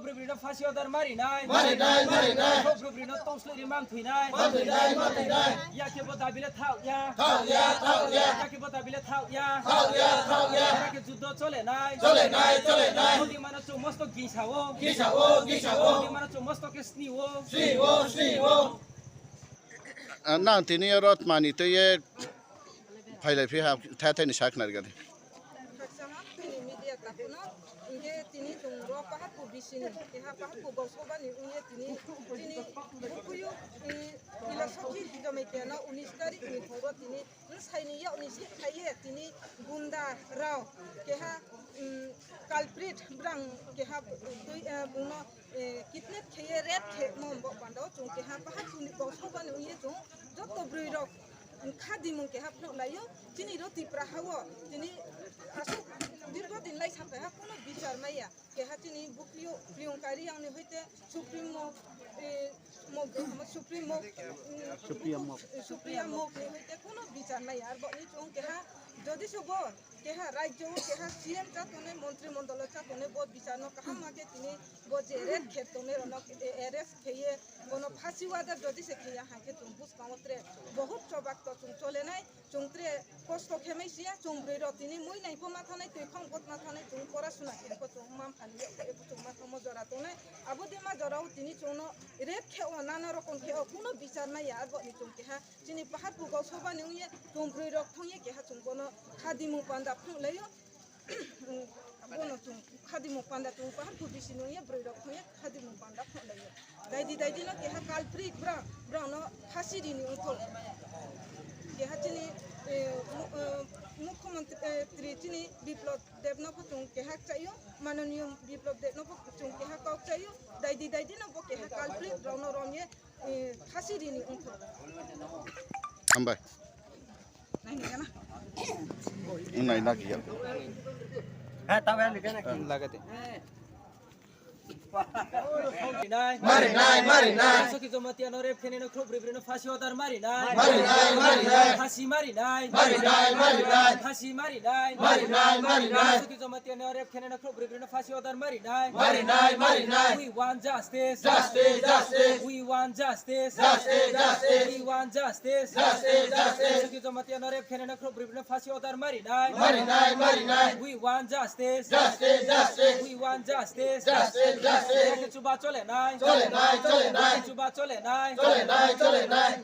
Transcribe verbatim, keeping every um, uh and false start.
Bwrwino phasi order marinai. Marinai, marinai. Bwrwino tongslwi ri man thwinai. Man thwinai, man thwinai. Yakhe bo dabile thao ya. Thao ya, thao ya. Yakhe bo dabile thao ya. Thao ya, thao ya. Yakhe juddo chole nai. Chole nai, chole nai. Modi mano chung mosto gisao. Gisao, gisao. Modi mano chung mosto ke snio. Snio, snio. Nang tini rot mani tei phailai phi ha, tha thani sak nari gadi. Khakchangma tini media takhwno, hinkhe tini chwng rw paharpur bisini, keha paharpur gausabani wngya tini, tini bukuyu, i, ila Sokhi Jamaitiano unis tarikni horo tini, bwsaini yakni se khaiye tini gunda rao, keha, um, culprit brang keha twi, eh, bungno, eh, kidnap khaiye rape khe mo bo pando chwng keha paharpurni gausabani wngya chwng joto bwrwi rok khadimung keha phunuk laio, chini ro Tipra hao, tini aswk dirgo din lai sampai ha, kuno bichar maya, keha chini bukliyo Priyongka Riyang ni hoite Supreme Mok, eh, Mok, Supreme Mok, mm, Supriya Mok. Supriya Mok ni hoite kuno bichar maya, ar bo ni chwng keha, jodi se bo keha rajyo, keha C M cha tongnai, montri mondolo cha tongnai, bo bichar no kaham ma khe tini bo je rape khe tongnai rok no, eh, arrest khaiye, bono phasi order jodi se khaiya, hai khe chwng bwskango tre bohut chobak to chwng cholenai, chwng tre kosto khe mai siya, chwng bwrwi rok tini mui nai pho ma thanai, twi khong pot ma thanai, chwng pora suna khe pho chwng mam phani yok khe chwng ma thangma jora tongnai, abo de ma jora o tini chwng no rape khe o, nana rokom khe o, kuno bichar maya, abo ni chwng keha chini paharpur gausabani wngya, chwng bwrwi rok thongya keha chwng bono khadimung panda phunuk laio. Bono chwng khadimung panda chwng paharpur bisini wngya, bwrwi rok thongya khadimung panda phunuk laio. Daidi daidi no keha culprit bra, brao no phasi rini wngthok. Keha chini, eh, mu-, eh, mukhyamantri, eh, tri chini Biplab Deb no pho chwng keha chaio, mananiyo Biplab Deb no pho chwng keha kok chaio, daidi daidi no bo keha culprit rok no romye, eh, phasi rini wngthok. Hambai. Naini gana. Nai lagi ya. Ha, tahu ya, lagi na. Lagate. Marinai, marinai, marinai. Sokhi Jamatia no rape khenai no khro bwrwi bwrwi no phasi order marinai. Marinai, marinai. Phasi marinai. Marinai, marinai. Phasi marinai. Marinai, marinai. Sokhi Jamatia no rape khenai no khro bwrwi bwrwi no phasi order marinai. Marinai, marinai. We want justice. Justice, justice. We want justice. Justice, justice. We want justice. Justice, justice. Sokhi Jamatia no rape khenai no khro bwrwi bwrwi no phasi order marinai. Marinai, marinai. We want justice. Justice, justice. We want justice. Justice, justice. Yakhe chuba chole nai. Chole nai, chole nai. Yakhe chuba chole nai. Chole nai, chole nai.